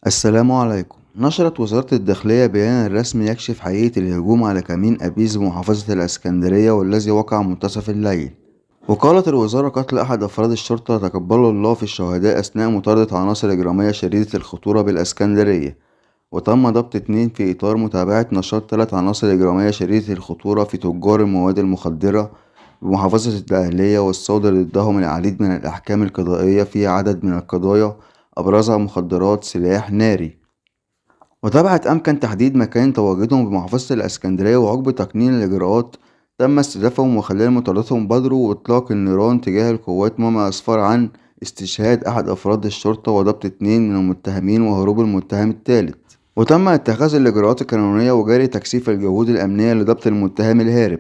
السلام عليكم. نشرت وزارة الداخلية بيانا رسمي يكشف حقيقة الهجوم على كمين أبيز بمحافظة الإسكندرية والذي وقع منتصف الليل. وقالت الوزارة قتل أحد أفراد الشرطة تقبله الله في الشهداء أثناء مطاردة عناصر إجرامية شديدة الخطورة بالإسكندرية. وتم ضبط 2 في إطار متابعة نشاط 3 عناصر إجرامية شديدة الخطورة في تجار المواد المخدرة بمحافظة الدقهلية، والصادر ضدهم العديد من الأحكام القضائية في عدد من القضايا أبرزها مخدرات سلاح ناري. وتابعت أمكن تحديد مكان تواجدهم بمحافظة الإسكندرية، وعقب تقنين الإجراءات تم استهدافهم، وخلال مطاردتهم بادروا إطلاق النيران تجاه القوات، مما أسفر عن استشهاد أحد أفراد الشرطة وضبط 2 من المتهمين وهروب المتهم الثالث. وتم اتخاذ الإجراءات القانونية وجاري تكثيف الجهود الأمنية لضبط المتهم الهارب.